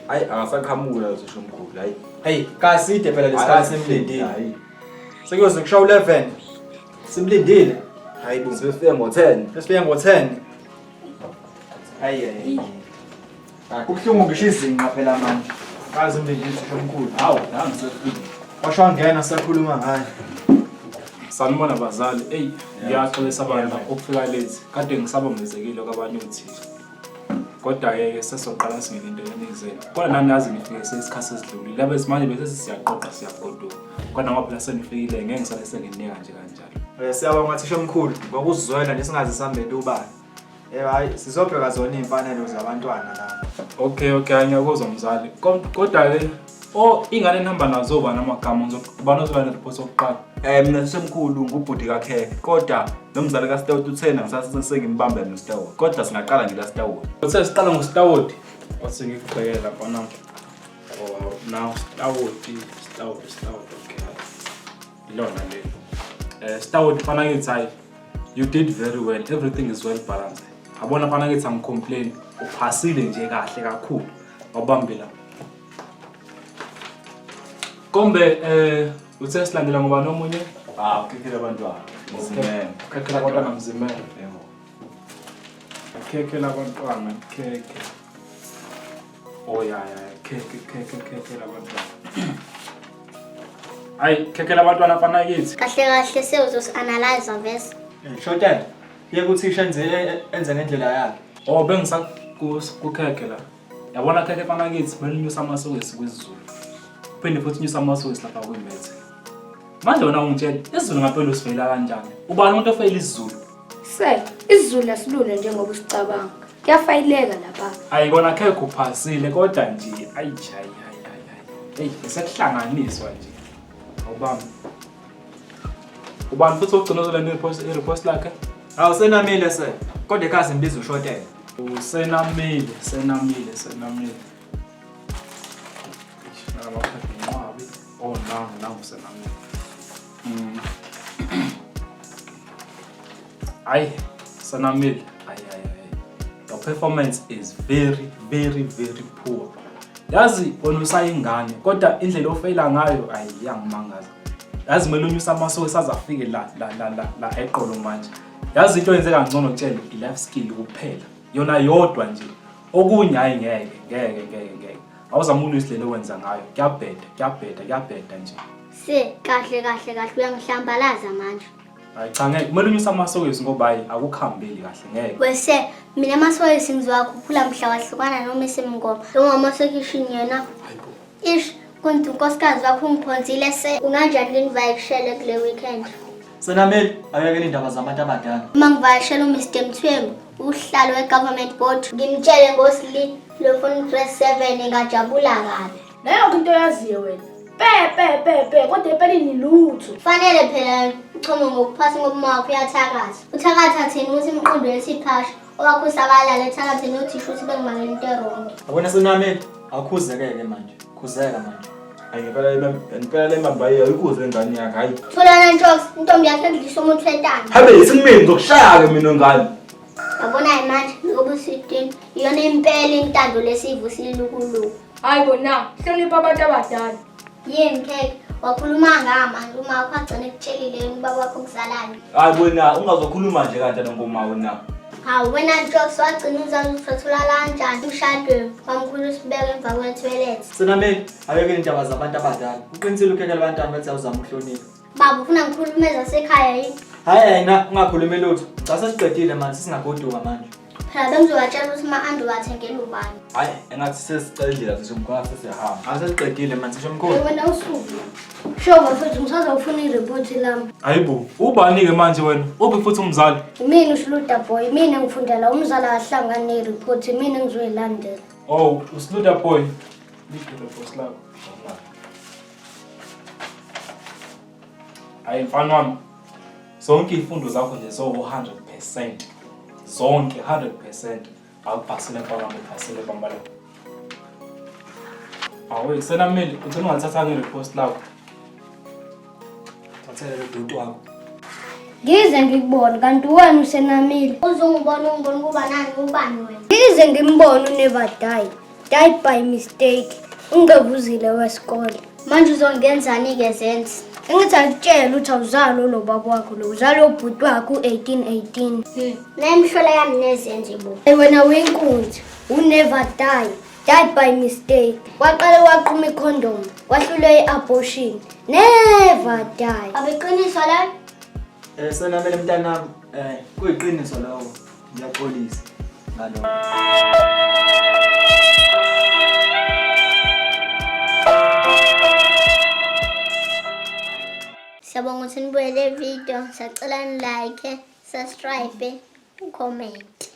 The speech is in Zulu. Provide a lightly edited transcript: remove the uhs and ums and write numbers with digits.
Hayi akasaqhamuki la thisha omkhulu hayi. Hey, kaside phela lesikhathi simlindile. Hayi. Sekuyoze kushawa u-11. Simlindile. Hayi bo sifike ngo-10. Sesifike ngo-10. Hayi hayi. Kubuhlungu ngisho izinqa phela manje. Kazi umlindile thisha omkhulu. Hawu, nangu sefike. Washo wangena sakhuluma ngaye. Sanibona bazali. Eyi, ngiyaxolisa bandla ukufika late. Kade ngisabambezekile kwabanye othisha. Kodwa-ke sesoqala singene into enizele. Kodwa nami yazi ngifike sesikhathi sesidlulile. Labe manje bese siyaqoqa siyagoduka. Kodwa ngoba phela senifikile ngeke ngisale senginika nje kanjalo. Siyabonga thisha omkhulu ngokuzizwela nje singaze sihambele ubani. Hayi sizobheka zona iy'mfanelo zabantwana la. Okay, ngiyakuzwa mzali. Kodwa-ke oh ingane enihamba nazo ubani amagama ubani ozoba nereport yokuqala? Mina thisha omkhulu ngubhuti kaKhekhe kodwa nomzali kaStawot uthena ngisase sengimbambe noStawot. Kodwa singaqala nje la Stawot. Uthe siqala ngoStawot. Wathi ngikubhekele lapha nami. Oh now Stawot, Stawot, Stawot okay. Ilona leli. Stawot mfana kithi hayi you did very well. Everything is well balanced. Yabona mfana kithi angicomplain. Uphasile nje kahle kakhulu. Wabambe la. Kombe uthe silandela ngoba nomunye? Ah, ukhekhela abantwana. Mzimela. Ukhekhela abantwana Mzimela. Yebo. Ukhekhela abantwana, khekhe. Oh ya ya, khekhe khekhe khekhela abantwana. Hayi, khekhela abantwana mfana kithi. Kahle kahle sewuzosi-analyze vese. Shotela, yeka uthisha enze ngendlela yakhe. Oh bengisa kukhekhe la. Yabona khekhe mfana kithi, kumele unyuse amasokisi kwisiZulu. Uphinde futhi unyuse amasokisi lapha kwimethe. Manje wena ungitshela, isiZulu ngampela usifeyila kanjani? Ubani umuntu ofeyila isiZulu? Se, isiZulu asilula njengoba usicabanga. Kuyafayileka lapha. Hayi kona khekhe uphasile kodwa nje ayi hayi hayi hayi. Hey, sekuhlanganiswa nje. Awubami. Ubani futhi ogcina uzolanda i-report lakhe? Hawu senamile se. Kodwa ekhaya simbiza ushotela. Usenamile, senamile, senamile. Eish, nalamakhadi nqwabi. Oh, nangu, nangu senamile. Hayi, senamile. Hayi, hayi, hayi. Your performance is very, very, very poor. Yazi wena usayingane kodwa indlela ofeyila ngayo ayi iyangimangaza. Yazi kumele unyuse amasokisi aze afike la la la la la eqolo manje. Yazi into oyenze kangcono tshele i-life skill kuphela. Yona yodwa nje. Okunye hayi ngeke, ngeke, ngeke, ngeke. Awuzama ukulwisa indlela owenza ngayo. Kuyabheda, kuyabheda, kuyabheda nje. Se, kahle kahle kahle uyangihlambalaza manje. Hayi cha ngeke, kumele unyuse amasokisi ngoba hayi akukhambeli kahle ngeke. Wese, mina amasokisi ngizowakhuphula mhla wahlukana noma esemngoma. Lo mama osekishini yena. Hayibo. Ish, konti unkosikazi wakho ungiphonsile se. Kunganjani ngivakashele kule weekend? Senameli, ayekele indaba zabantu abadala. Uma ngivakashela uMr Mthembu, uhlalo we-government board, ngimtshele ngosli lo funa grade 7 ngajabula kabi. Nayo yonke into oyaziyo wena. Pe pe pe pe kodwa empeleni lutho. Fanele phela uchome ngokuphasa ngoba uma wakho uyathakatha. Uthakatha thina ukuthi imiqondo yethu iphasha. Owakho usabalala ethakatheni othisha ukuthi bengimangela into erongi. Yabona senameli, awukhuzeke-ke manje. Khuzeka manje. Hayi ngempela ngempela le mbamba ayikuze ingane yakhe hayi. Tholana Ntox, intombi yakhe edlisa umuthi wentanga. Habe isimini ngizokushaya ke mina ngane. Yabona manje ngoba usitini iyona impela intando lesivusile ilukuluku. Hayi bo na, hlonipha abantu abadala. Yini khekhe, wakhuluma ngamanje uma wakho agcine ekutshelile yini ubaba wakho okuzalayo. Hayi wena ungazokhuluma nje kanjani ngoma wena. Hawu wena Ntox wagcina uzazi ukuthi watholakala kanjani umshadweni wamkhulu usibeka emva kwethoyilethi. Senameli, ayekele indaba zabantu abadala. Uqinisile ukhekhe labantwana bathi awuzama ukuhlonipha. Baba ufuna ngikhulume zasekhaya yini? Hayi yena ungakhulumi lutho. Cha sesiqedile manje sesingagoduka manje. Phela bengizobatshela ukuthi ama-andi uwathengela ubani. Hayi engathi sesicela indlela sisho sesiyahamba. Asesiqedile manje sisho mkhulu. Wena usuku. Sho bafethu ngisazofuna iripoti lami. Hayibo, ubani-ke manje wena? Uphi futhi umzali? Mina uSluda boy, mina ngifundela umzali akahlangani neripoti, mina ngizoyilandela. Oh, uSluda boy. Liphi report lakho? Hayi mfana wami. Zonke izifundo zakho nje zo 100%. Zonke 100%. Awuphasile mfana wami, uphasile bamba la. Awu, senamile, ugcina ungathatha nge-report lakho. Thathele lo doti wakho. Ngize ngikubone kanti wena usenamile. Uzungibona ungibona kuba nani ubani wena? Ngize ngimbone unever die. Died by mistake. Ungevuzile wesikole. Manje uzongenzani-ke Zenzi? Engithi akutshele ukuthi awuzalwa lo baba wakho lo uzalwa ubhuti wakho u-1818. Nayimhlola yami nezenzi bo. Hey wena wenkunzi, who never die. Died by mistake. Waqale waqhuma icondom, wahlulwa i-abortion. Never die. Abeqiniso la? Senamele mntanami, kuyiqiniso lokho. Ngiyaxolisa ngalokho. Siyabonga ukuthi nibuye le video. Sacela ni like, subscribe, comment.